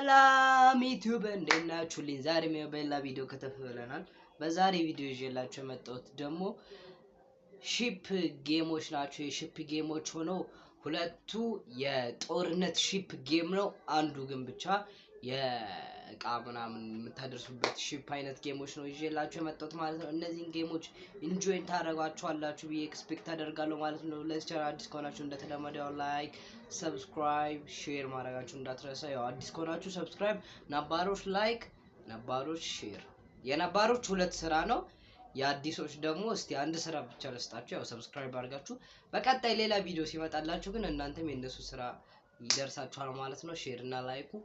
ሰላም ዩቲዩብ፣ እንዴት ናችሁልኝ? ዛሬም በሌላ ቪዲዮ ከተፍ ብለናል። በዛሬ ቪዲዮ ይዤላችሁ የመጣሁት ደግሞ ship game ኦች ናቸው። የ ship game ኦች ሆነው ሁለቱ የጦርነት ship game ነው። አንዱ ግን ብቻ የእቃ ምናምን የምታደርሱበት ship አይነት game ኦች ነው ይዤላችሁ የመጣሁት ማለት ነው። እነዚህን game ኦች enjoy ታደርጓቸዋላችሁ ብዬ expect አደርጋለሁ ማለት ነው። ለዚህ ቻናል አዲስ ከሆናችሁ እንደተለመደው like፣ subscribe፣ share ማድረጋችሁ እንዳትረሳ። ያው አዲስ ከሆናችሁ subscribe፣ ነባሮች like፣ ነባሮች share። የነባሮች ሁለት ስራ ነው። የአዲሶች ደግሞ እስቲ አንድ ስራ ብቻ ልስጣችሁ። ያው subscribe አድርጋችሁ በቀጣይ ሌላ ቪዲዮ ሲመጣላችሁ ግን እናንተም የእነሱ ስራ ይደርሳችኋል ማለት ነው። Share እና like ኡ።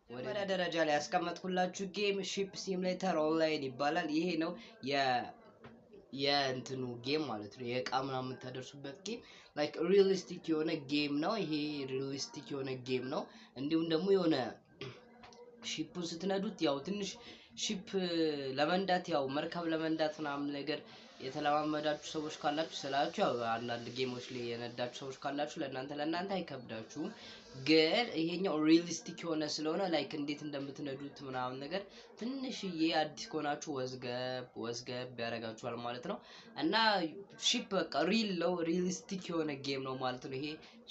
ወደ ደረጃ ላይ ያስቀመጥኩላችሁ game Ship Simulator Online ይባላል። ይሄ ነው የእንትኑ game ማለት ነው። የእቃ ምናምን የምታደርሱበት game like realistic የሆነ game ነው። ይሄ realistic የሆነ game ነው። እንዲሁም ደግሞ የሆነ ship ኡን ስትነዱት ያው ትንሽ ship ለመንዳት፣ ያው መርከብ ለመንዳት ምናምን ነገር የተለማመዳችሁ ሰዎች ካላችሁ ስላችሁ፣ ያው አንዳንድ game ኦች ላይ የነዳችሁ ሰዎች ካላችሁ ለእናንተ አይከብዳችሁም። ግን ይሄኛው realistic የሆነ ስለሆነ like እንዴት እንደምትነዱት ምናምን ነገር ትንሽዬ አዲስ ከሆናችሁ ወዝገብ ወዝገብ ያደርጋችኋል ማለት ነው። እና ship በቃ real ነው፣ realistic የሆነ game ነው ማለት ነው። ይሄ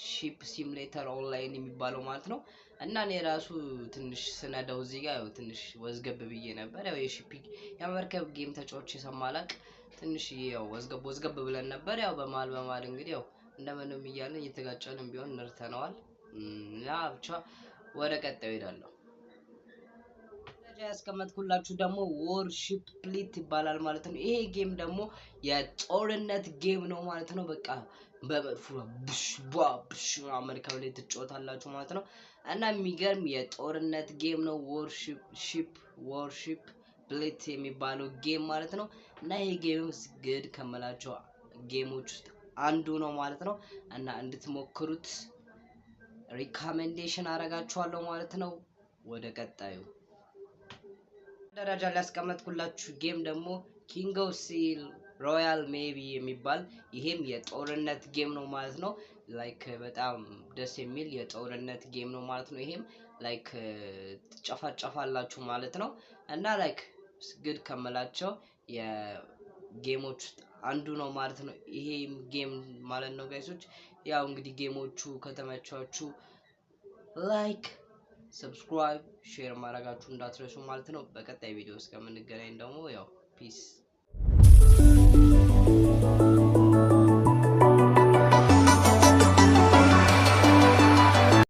Ship Simulator Online የሚባለው ማለት ነው። እና እኔ ራሱ ትንሽ ስነዳው እዚህ ጋር ያው ትንሽ ወዝገብ ብዬ ነበር። ያው የ ship የመርከብ game ተጫውቼ ስለማላቅ ትንሽ ያው ወዝገብ ወዝገብ ብለን ነበር። ያው በመሀል በመሀል እንግዲህ ያው እንደምንም እያለን እየተጋጨንም ቢሆን ነድተነዋል። እና ብቻ ወደ ቀጣዩ ሄዳለሁ። ደረጃ ያስቀመጥኩላችሁ ደግሞ Warship Fleet ይባላል ማለት ነው። ይሄ game ደግሞ የጦርነት game ነው ማለት ነው። በቃ በመድፉ ብሽ ቧ ብሽ መርከብ ላይ ትጫወታላችሁ ማለት ነው። እና የሚገርም የጦርነት game ነው Warship Fleet የሚባለው game ማለት ነው። እና ይሄ game ግድ ከምላቸው game ኦች ውስጥ አንዱ ነው ማለት ነው። እና እንድትሞክሩት recommendation አረጋችኋለሁ ማለት ነው። ወደ ቀጣዩ ደረጃ ሊያስቀመጥኩላችሁ game ደግሞ King of Sea Royal Navy የሚባል፣ ይሄም የጦርነት game ነው ማለት ነው። Like በጣም ደስ የሚል የጦርነት game ነው ማለት ነው። ይሄም like ትጨፋጨፋላችሁ ማለት ነው። እና like ግድ ከምላቸው የ game ኦች ውስጥ አንዱ ነው ማለት ነው። ይሄም game ማለት ነው guys ኦች። ያው እንግዲህ game ኦቹ ከተመቿችሁ like፣ subscribe፣ share ማድረጋችሁ እንዳትረሱ ማለት ነው። በቀጣይ ቪዲዮ እስከምንገናኝ ደግሞ ያው peace።